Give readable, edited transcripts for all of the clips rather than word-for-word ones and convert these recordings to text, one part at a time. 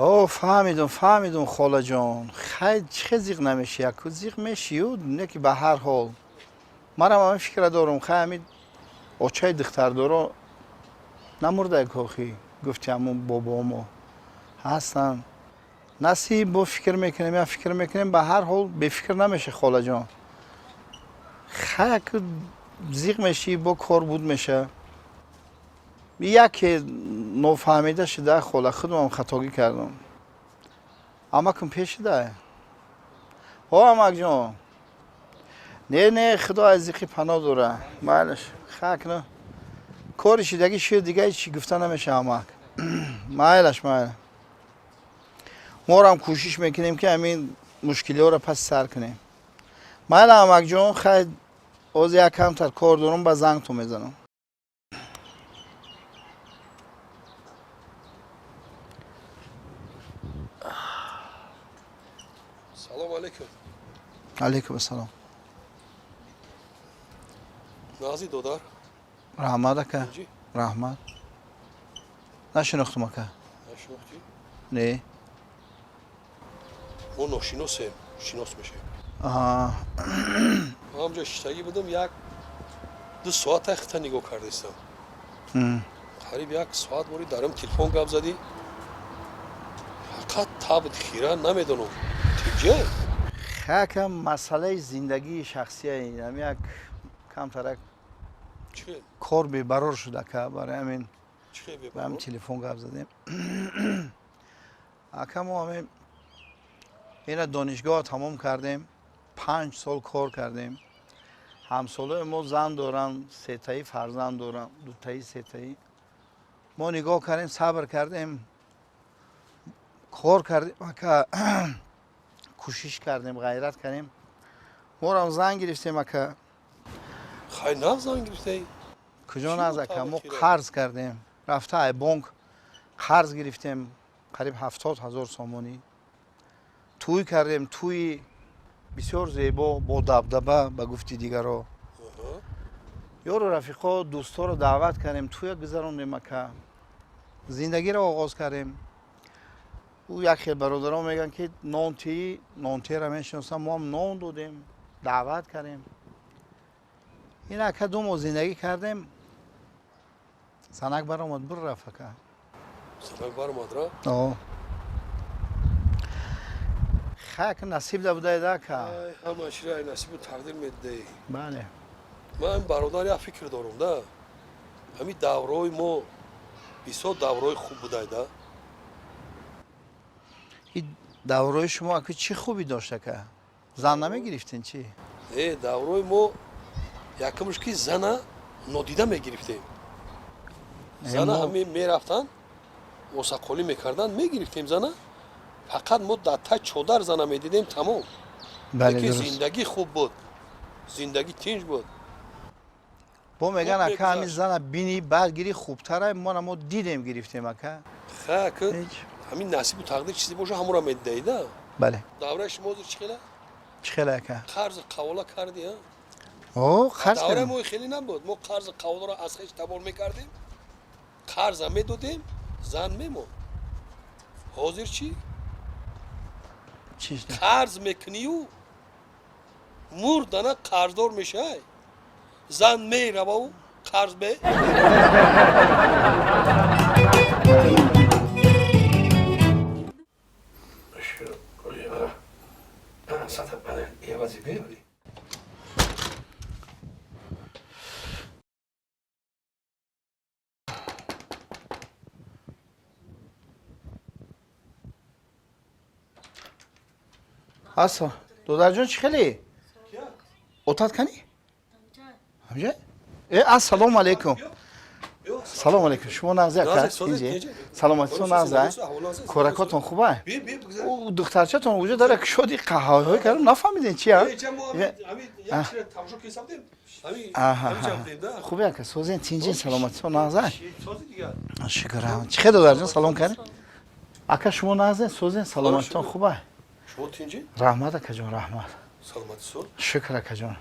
О, фаҳмидум, фаҳмидум, холаҷон. Хай, чӣ зиқ намеши, яку зиқ мешию, не ки ба ҳар ҳол. Манам ҳамин фикра дорум, хай ҳамин очаи духтардоро намурдай кохи, гуфти ҳамун бобомо ҳастанд. Насиб, бо фикр мекунем, я фикр мекунем, ба ҳар ҳол бефикр намеша, холаҷон. Хай, яку зиқ мешӣ, бо кор буд меша. Яке нофаҳмида шуда, хола, худам хатогӣ кардам. Амакум пеш шуда? О, амакҷон. Не, не, худо аз зиқи паноҳ дора. Майлаш, хак на. Кори шидагӣ шуд, дига ҳеҷ чӣ гуфта намеша, амак. Майлаш, майла. Морам кӯшиш мекунем, ки ҳамин мушкилиҳоро паси сар кунем. Майла, амакҷон, хай, оз як камтар кор дорам, ба зангтон мезанам. Салом алейкум. Алейкум ассалом. Нағзи, додар? Раҳмат, ака. Инҷи? Раҳмат. Нашинохтум, ака. Нашинохтӣ? Не. Мо ношиносем, шинос мешавем. Аҳа. Ман ҳамҷо шиштагӣ будам, як ду соата хита нигоҳ кардистам. Қариб як соат бори дарам телефон гап задӣ, фақат табд хира, намедонам, тиҷа. Хака, масъалаи зиндагии шахсия ам як камтарак Чӣ? кор бебарор шуд, ака, барои ҳамин Чӣ? ба ҳамин телефон гап задем. Ака, мо ҳамин ина донишгоҳ тамом кардем, 5 сол кор кардем. Ҳамсолаи мо зан доранд, сетаи фарзанд доранд, дутаи, сетаи. Мо нигоҳ кардем, сабр кардем, кор кардем, ака, кӯшиш кардем, ғайрат кардем, морам зан гирифтем, ака. Хай, нағз зан гирифтаи. Куҷо Чӣ нағз, буд ака? таб Мо хира? қарз кардем, рафта ай бонк қарз гирифтем, қариб 70 000 сомонӣ. Тӯй кардем, тӯи бисёр зебо, бо дабдаба, ба гуфти дигаро. Ёру рафиқо, дӯстҳоро даъват кардем, тӯя гузарондем, ака, зиндагиро оғоз кардем. Ӯ як хел бародарон мегӯянд, ки нонтии нонтиро мешиносам, мо ҳам нон додем, даъват кардем. Ин, ака, 2 моҳ зиндагӣ кардем, занак баромад, бур рафт, ака. Занак баромад, ра? О. Хак, насиб да будаеда, ака. Ай, ҳама чиро ай насибу тақдир медиҳӣ. Бале. Ман, бародар, як фикр дорам да, ҳамин давраҳои мо бисёр давраҳои хуб будай да. И давраи шумо, ака, чӣ хубӣ дошт, ака? Зан намегирифтен, чӣ? Э, давраҳои мо якумш ки зана нодида мегирифтем. Зана ҳами мерафтанд, осақолӣ мекарданд, мегирифтем зана, фақат мо дар тай чодар зана медидем, тамом. Бале. Лекин Дуруст. зиндагӣ хуб буд, зиндагӣ тинҷ буд. Бо меган, Хуб ака, ҳамин мегузашт. зана бини, баъд гири хубтара, мо дидем, гирифтем, ака. Ха, ки Ҳеҷ. ҳамин насибу тақдир чизе боша, ҳамонро медидаи да. Бале. Давраи шумо ҳозир чӣ хела? Чӣ хела, ака? Қарзи қавола карди, а? О, қарз Давраи кардем. мо хеле набуд, мо қарзи қаволаро аз хеш табор мекардем, қарза медодем, зан мемонд. Ҳозир чӣ? Чӣ шуда? Қарз мекунию мурдана қарздор мешавай, зан мерававу қарз бе. Аса, додарҷон, чӣ хеле? Отат кани? Ҳамҷа? Э, ассалому алайкум. Салому алайкум. Шумо нағзи, ака? Нағзи, сози, Инҷи? тинҷи. Саломатитон нағз, ай? Коракотон хуба? Ӯ духтарчатон уҷо дара кушоди қаҳваҳой кардам, нафаҳмидем чи, а? Аҳа. Хубе, ака, созен, тинҷин, саломатитон нағз, ай? Шукр. Чӣ хел, додарҷон, салом кардем? Ака, шумо нағзен, созен, саломатитон хуба? Шумо тинҷи? Раҳмат, акаҷон, раҳмат. Саломати сол. Шукр, акаҷон.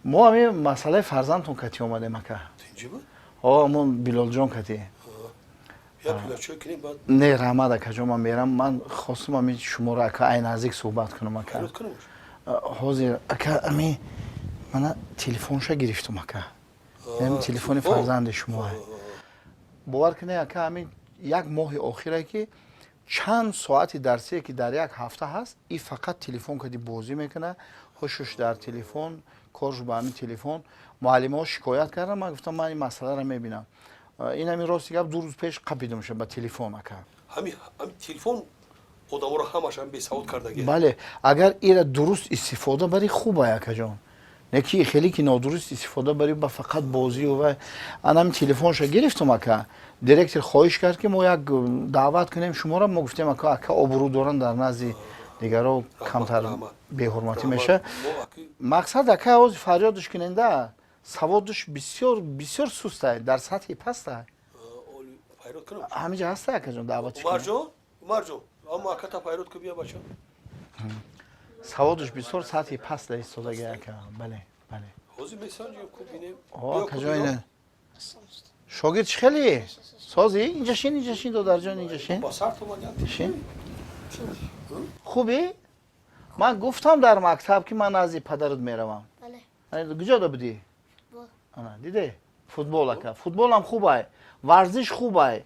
Мо ҳамин масъалаи фарзандтон кати омадем, ака. Тинҷи буд? О, амон Билолҷон кати. Я пиёла чой кунем баъд. Не, раҳмат, акаҷон, ман мерам. Ман хостум ами шуморо, ака, ай наздик суҳбат кунам, ака. Файрод кунем. Ҳозир, ака, ами мана телефонша гирифтум, ака. Ами телефони телефон? фарзанди шумо. Бовар кунед, ака, ами як моҳи охире ки чанд соати дарсие ки дар як ҳафта ҳаст, и фақат телефон кади бозӣ мекунад, ҳушуш дар телефон, корш ба ҳамин телефон. Муаллимаҳо шикоят кардам, ман гуфтам, ман ин масъаларо мебинам. Ин ҳамин рости гап, 2 рӯз пеш қапидамша ба телефон, ака. Ҳами телефон одаморо ҳамаша бесавод кардаги. Бале, агар ира дуруст истифода барӣ, хубай, акаҷон. Не ки хеле ки нодуруст истифода барӣ, ба фақат бозию вай. Анами телефонша гирифтум, ака. Директор хоҳиш кард, ки мо як даъват кунем шуморо. Мо гуфтем, ака, ака обрӯ доранд, дар назди дигаро камтар раҳмат. беҳурматӣ Раҳмат. меша. Мо аки Мақсад, ака, ҳозир фарёдш куненда, саводш бисёр бисёр сустай, дар сатҳи пастай. Оли файрод кунем. Ҳамиҷа ҳастай, акаҷон, даъватш кунем. Умарҷон, Умарҷон, аммо аката файрод ку, бия, бача. Саводш бисёр сатҳи паст истодаги, ака, бале, бале. Ҳозир месанҷем ку, бинем. О, Биё ку, акаҷон, биё. ина. Шогирд, чӣ хеле? Созӣ? Инҷа шин, инҷа шин, додарҷон, инҷа шин. Ба сар томад як. Шин. Хубӣ? Ман гуфтам дар мактаб, ки ман назди падарат меравам. Бале. Ана, куҷода будӣ? Футбол. Ана, диде? Футбол, ака. Футболам хубай. Варзиш хубай.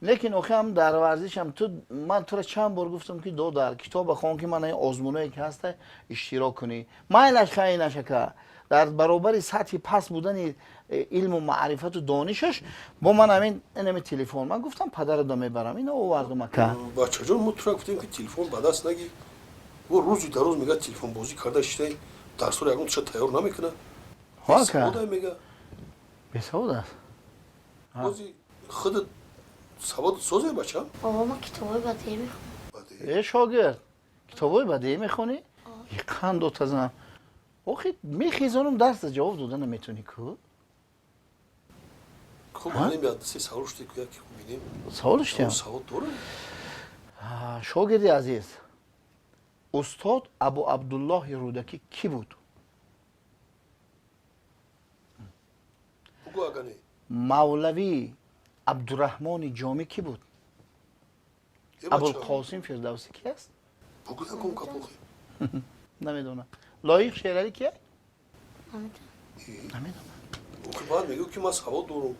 Лекин охи ҳам дар варзишам ту, ман тура чанд бор гуфтам, ки додар, китоба хон, ки ман ин озмуное ки ҳаста иштирок кунӣ. Майлаш, хайнаш, ака. Дар баробари сатҳи паст будани илму маърифату донишаш бо ман ҳамин инами телефон. Ман гуфтам, падаратро мебарам. Ино овардум, ака. Бачаҷон, мо тура гуфтем, ки телефон ба даст нагир. Ӯ рӯзи дароз мега телефонбозӣ карда шитай, дарсҳоро ягон туша тайёр намекунад. Ҳо, ака. Бесаводай мега. Бесавод аст. Ҳозир худат савод созе, бача. Бобо, ман китобҳои бадеӣ мехонам. Э, шогирд, китобҳои бадеӣ мехонӣ? Қанд дотазам. Охи мехезонам, дарса ҷавоб дода наметонӣ ку? Хуб, маълим, як се савол шуди ку, яке бинем. Савол шудям? Савод дорам. Шогирди азиз, устод Абу Абдуллоҳи Рӯдакӣ кӣ буд? Бугӯ, ага не. Мавлавӣ Абдураҳмони Ҷомӣ кӣ буд? Э, бача, Абулқосим Фирдавсӣ ки аст? Бугӯ якум капохи. Намедонам. Лоиқ Шералӣ ки? Намедонам. Намедонам. Охи баъд мегӯ, ки ман савод дорам.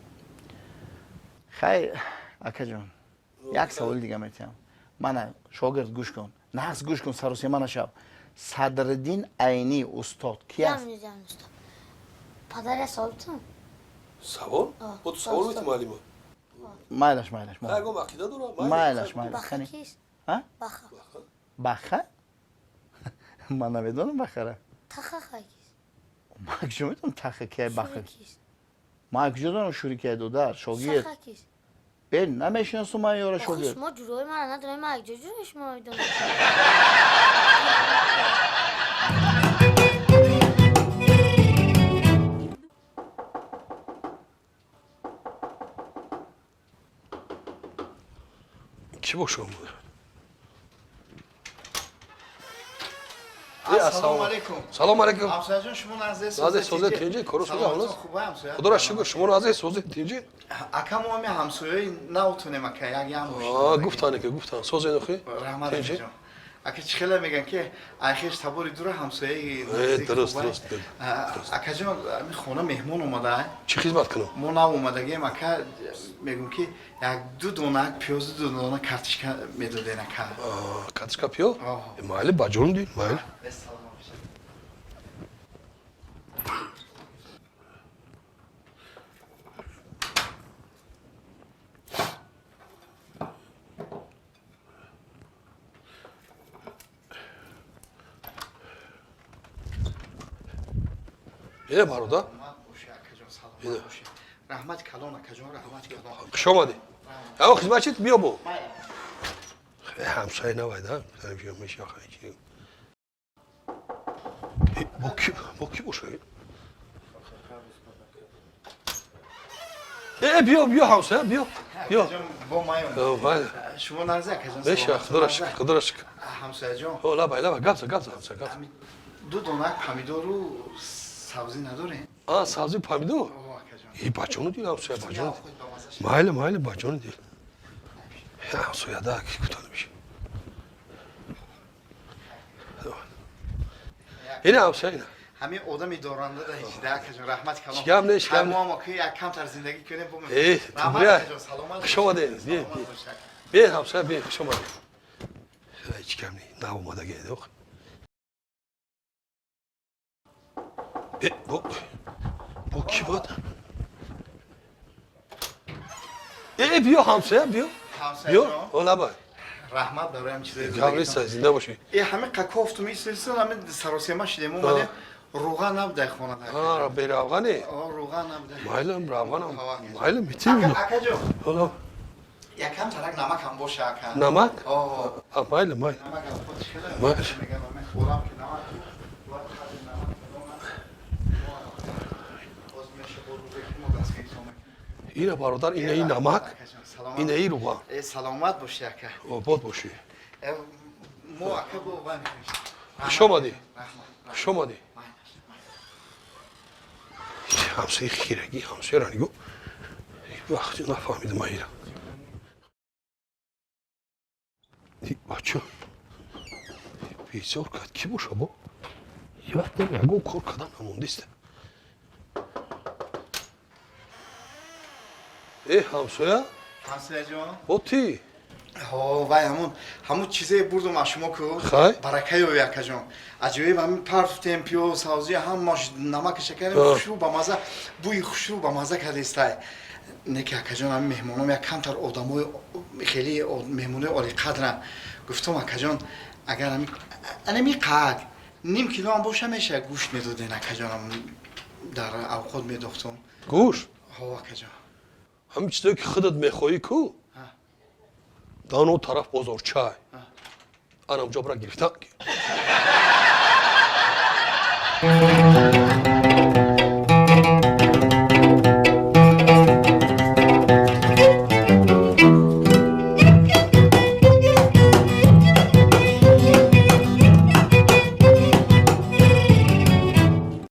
Хайр, акаҷон, як саволи дига метиҳам. Мана, шогирд, гӯш кун, нағз гӯш кун, саросема нашав. Садриддин Айнӣ устод ки аст? Намедонам, устод. Падар, я савол битам? Савол? А, Бо ту савол устод. мети, муаллима. Майлаш, майлаш. Ягон ақида дорам. Майлаш, майлаш. Баха Қани. кист? А? Баха. Баха? Ман намедонам бахара. Таха хай кист? Ман куҷо медонам таха кия, баха? Шури кист? Ман куҷо донам шури кия, додар, шогирд? Саха кист? Бе, намешинасум ман ёра, Охи шогирд. шумо ҷурои мара надонед, ман якҷо ҷурои шумо медонам. Кӣ бошам? Ассалому алайкум. Салом алайкум. Ҳамсояҷон, шумо назде? Назе созе тинҷи, коро созе ҳамлас. Хубай, ҳамсоя? Худоро шукр, шумо назе созе тинҷи. Ака, мо ҳами ҳамсояи навтонем, ака, як ям. Аа, гуфтане ки гуфтан, созе нохи. Раҳмат, Тинҷи. акаҷон. Ака, чӣ хеле меган, ки айхеш табори дура ҳамсояи Э, наздик дуруст, хубай. дуруст, дуруст. Акаҷон, ами хона меҳмон омада. Чӣ хизмат кунам? Мо нав омадагием, ака, мегӯм, ки як ду дона пиёзу ду дона картишка медоден, ака. Аа, картишка, пиё? Оҳ. Э, майли, ба ҷон ди, майли. Салом. Э, бародар, Саломат бошӣ, акаҷон, саломат Ида. бошӣ. Раҳмати калон, акаҷон, раҳмати калон. Хуш омадӣ. Ягон хизмат чит, биё бо. Майли. Э, ҳамсоя навайда, мешаха чи. Э, бо ки боша? Э, биё, биё, ҳамсоя, биё. Биё. Акаҷон, бо маём. Э, майли. Шумо нарзе, акаҷон? Меша, саломат, худоро шукр, нарзе. худоро шукр. Ҳамсояҷон, О, лабай, лабай, гап за, гап за, ҳамсоя, гап за. ҳами ду дона помидору сабзӣ надорем? А, сабзи, помидор? О, акаҷон. Э, бачону дил, ҳамсоя, бачону. Худ ба маза шуд. Майли, майли, бачону дил. Ҳамсояда ки гуфта намешавад. Ина ҳамсоя, ина. Ҳамин одами доранда да ҳеҷ да, акаҷон, раҳмат калом. Ҳеҷ гап нест, ҳеҷ гап мо мо ки як камтар зиндагӣ кунем, бо Э, раҳмат, бия. акаҷон, саломат. Хуш омадед. Бия, Саломат бия. бош, ака. Бе, ҳамсоя, бе, хуш омадед. Ҳеҷ гап не, нав омадаги ох. Э, бо кӣ буд? Э, биё, ҳамсоя, биё. Ҳамсоя Биё, ҷон. о, лабай. Раҳмат барои ҳам чизои Гап нест, зинда бошӣ. Э, ҳамин қа кофтум, истилсил, ҳамин саросема шидем, омадем, руға набудай хонада. А, беравғане? О, руға набудай. Майлам, равғанам. Майлам, битим. Акаҷон, Ҳоло, якам тарак намак ҳам боша, ака. Намак? О. А, майлам, майл. Намак ҳам худ хеле Майли. мегам, ҳамин хӯрам ки намак бояд қадри намак бидонам. Боз меша, бо рӯзе ки мо дастгиритон мекунем. Ина, бародар, ина и намак, Акаҷон, саломат. ина и руған. Э, саломат боши, ака. Обод бошӣ. Э, мо, ака, бо вай мекунем. Хуш омадӣ. Раҳмат. Хуш омадӣ. Ҳамсояи хирагӣ, ҳамсояро нигоҳ. Вақти нафаҳмидам ман ира. Бача, безор кард, кӣ боша бо? Вақт ягон кор кардан намондиста. Э, ҳамсоя, Ҳамсояҷон. бо ти? Ҳо, вай ҳамун чизе бурдум аз шумо ку. Хай. Баракаё, акаҷон. Аҷоиб, ҳамин партуфтем пиёз, савзӣ, ҳамаш намаки шакарем, хушрӯ ба маза, бӯи хушрӯ ба маза кардистай. Не ки, акаҷон, ҳамин меҳмоном як камтар одамои хеле меҳмонои олиқадранд. Гуфтам, акаҷон, агар ҳамин анами қак ним кило ҳам боша меша, гӯшт медоден, акаҷон, дар авқот медохтум. Гӯшт? Ҳо, акаҷон. Ҳамин чизое ки худат мехоҳӣ ку, дар он тараф бозорчай, анам ҷо бира гирифтан.